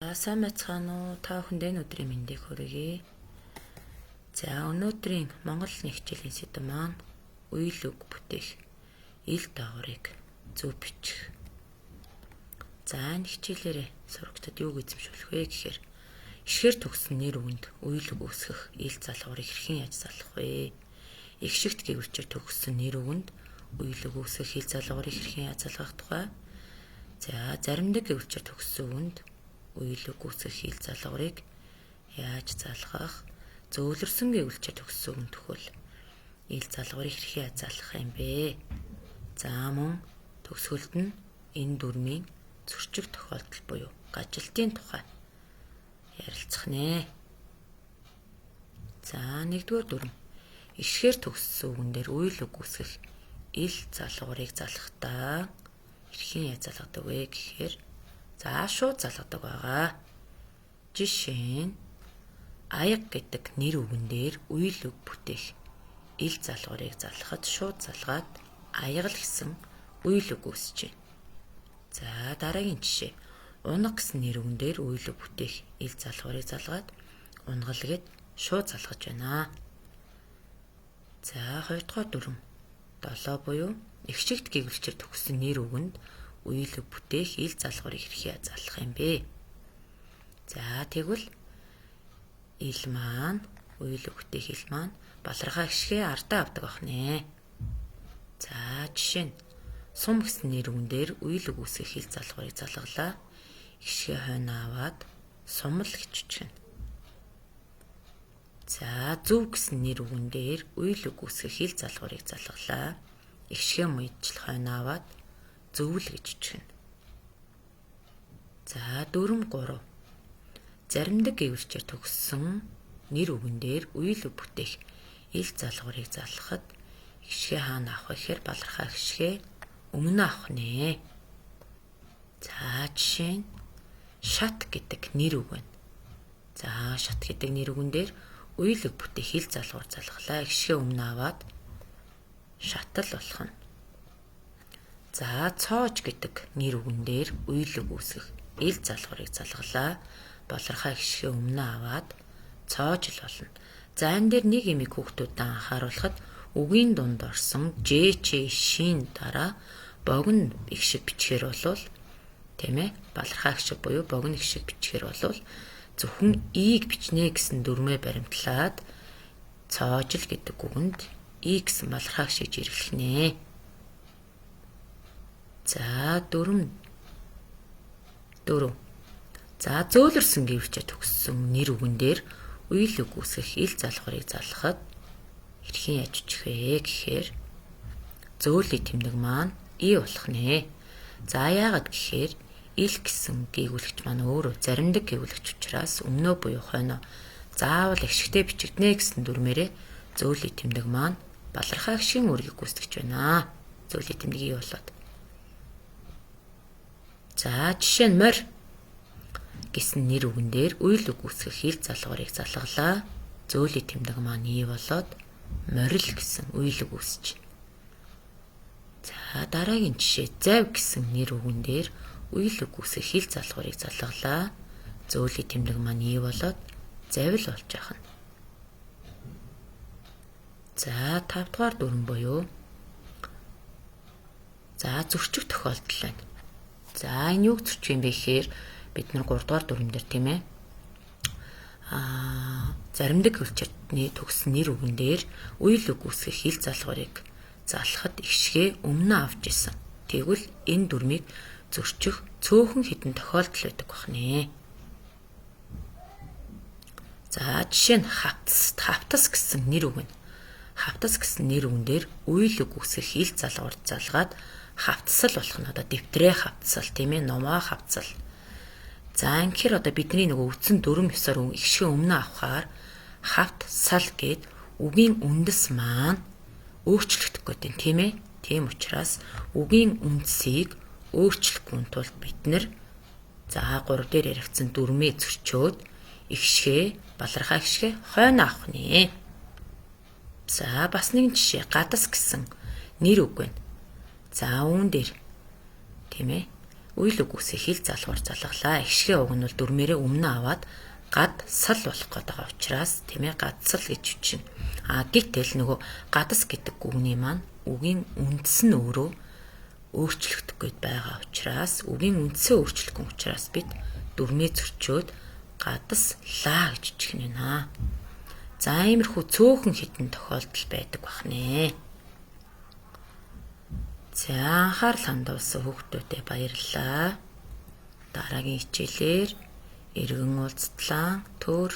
За сайн байцгаана уу? Та бүхэнд энэ өдрийн мэндийг хүргэе. За өнөөдрийн Монгол хэлний хичээлийн сэдэв маань үйл үг бүтээх ил доогуурыг зөв бичих. За энэ хичээлээрээ сурагчдад юуг эзэмшүүлэх вэ гэхээр ишгээр төгссөн нэр үгэнд үйл үг үүсгэх ил залгуурыг хэрхэн яаж залгах вэ? Эгшигт гэвлчээр төгссөн нэр үгэнд үйл үг үүсгэх ил залгуурыг хэрхэн яаж залгах тухай. За заримдаг гэвлчээр төгссөн үгэнд үйл үг үүсгэх хил залгуурыг яаж залгах, зөөлрсөн гэвлчээр төгссөн үгэн төхөл ил залгуурыг хэрхэн яаж залгах юм бэ? За мөн төгсгөлд нь энэ дүрмийн зөрчих тохиолдол буюу гажилтын тухай ярилцах нэ. За нэгдүгээр дүрм. Ишгээр төгссөн үгэн дээр үйл үг үүсгэх ил залгуурыг залгахдаа хэрхэн яаж залгадаг вэ гэхээр за шууд залгадаг байгаа. Жишээ нь аяг гэдэг нэр үгэн дээр үйл үг бүтээх ил залгуурыг залгахад шууд залгаад аягал гэсэн үйл үг үүсэж байна. За дараагийн жишээ. Унаг гэсэн нэр үгэн дээр үйл үг бүтээх ил залгуурыг залгаад унгал гэд шууд залгаж байна. За хоёрдугаар дүрм. 7 буюу эгшигт гэвлчээр төгссөн нэр үгэнд үйл үг бүтээх ил залгуурыг хэрхэн залгах юм бэ? За тэгвэл ил маань үйл үг бүтээх ил маань балархаа гიშгээ ардаа авдаг байх нэ. За жишээ нь сум гэсэн нэр үгэн дээр үйл үг үүсгэх ил залгуурыг залгалаа. Гიშгээ хойно аваад сумал гэж бичгэнэ. За зөв гэсэн нэр үгэн дээр үйл үг үүсгэх ил залгуурыг залгалаа. Эгшгээ муйдчил хойно аваад зөвл гэж бичгэнэ. За 4 3. Заримдаг гэвлчээр төгссөн нэр үгэн дээр үйл үг бүтээх ил залгуурыг залгахад эгшгээ хаана авах вэ гэхээр балархаа эгшгээ өмнө авах нэ. За жишээ нь шат гэдэг нэр үг байна. За шат гэдэг нэр үгэн дээр үйл үг бүтээх ил залгуур залгалаа. Эгшгээ өмнө аваад шатал болох нь. За цоож гэдэг нэр үгэн дээр үйл үг үүсгэх ил залгуурыг залгалаа. Болорхаа эгшгээ өмнө аваад цоож л болно. За энэ дээр нэг имийг хүүхдүүдэд анхааруулахад үгийн дунд орсон ж ч шин дараа богино эгшиг бичгээр болвол тийм ээ балархаа эгшиг буюу богино эгшиг бичгээр болвол зөвхөн ийг бичнэ гэсэн дүрмээ баримтлаад цоожл гэдэг үгэнд и гэсэн балархаа эгшиг жиргэлэх нэ. За 4 4. За зөөлрсөн гэвчээ төгссөн нэр үгэн дээр үйл үг үүсгэх ил залгуурыг залгахад хэрхэн яаж бичих вэ гэхээр зөөлний тэмдэг маань и болох нэ. За яагаад гэхээр ил гэсэн гийгүүлэгч маань өөрөө заримдаг гийгүүлэгч учраас өмнөө буюу хойноо заавал эгшигтэй бичигдэнэ гэсэн дүрмээрээ зөөлний тэмдэг маань балархаа эгшгийн үүргийг гүйцэтгэж байна. Зөөлний тэмдэг и болоод. За жишээ нь морь гэсэн нэр үгэн дээр үйл үг үүсгэх хил залгуурыг залгалаа. Зөөлний тэмдэг маань и болоод морил гэсэн үйл үг үүсэж байна. За дараагийн жишээ зав гэсэн нэр үгэн дээр үйл үг үүсгэх хил залгуурыг залгалаа. Зөөлний тэмдэг маань и болоод завил болж яах нь. За 5 дугаар дүрэм буюу за зөрчих тохиолдол байна. За энэ юуг зөрчих юм бэ гэхээр бид нар 3 дугаар дүрэм дээр тийм ээ заримдаг хөлчөртний төгссөн нэр үгэн дээр үйл үг үүсгэх хил залгуурыг залхахад эгшгээ өмнө авч исэн. Тэгвэл энэ дүрмийг зөрчих цөөхөн хідэн тохиолдол байдаг бахнэ. За жишээ нь хавтас, хавтас гэсэн нэр үг нь. Хавтас гэсэн нэр үгэн дээр үйл үг үүсгэх хил залгуур залгаад хавтсал болох нь одоо дэвтрээ хавтсал тийм ээ номоо хавтсал. За ингэхээр одоо бидний нөгөө үтсэн дүрм ёсоор эгшгээ өмнө авахаар хавт сал гэд үгийн үндэс маань өөрчлөгдөх гэдэг юм тийм ээ. Тийм учраас үгийн үндсийг өөрчлөхгүй тулд бид нэр за 3 дээр яригдсан дүрмээ зөрчөөд эгшгээ балархаа эгшгээ хойно авах нэ. За бас нэгэн жишээ гадас гэсэн нэр үг байна. За үүн дээр тийм ээ Үйл үг үсээ хэл залгуур залгалаа. Эгшгээ уг нь бол дүрмээрээ өмнө аваад гад сал болох гээд байгаа учраас тийм ээ гадсал гэж бичнэ. А гэтэл нөгөө гадас гэдэг үгний маань үгийн үндэс нь өөрөө өөрчлөгдөх гээд байгаа учраас үгийн үндсээ өөрчлөхгүй учраас бид дүрмээ зөрчөөд гадас лаа гэж бичих нь байна. За иймэрхүү цөөхөн хитэн тохиолдол байдаг бахнэ. За анхаарал хандуулсан хүүхдүүдэд баярлалаа. Дараагийн хичээлээр эргэн уулзтлаа. Түр.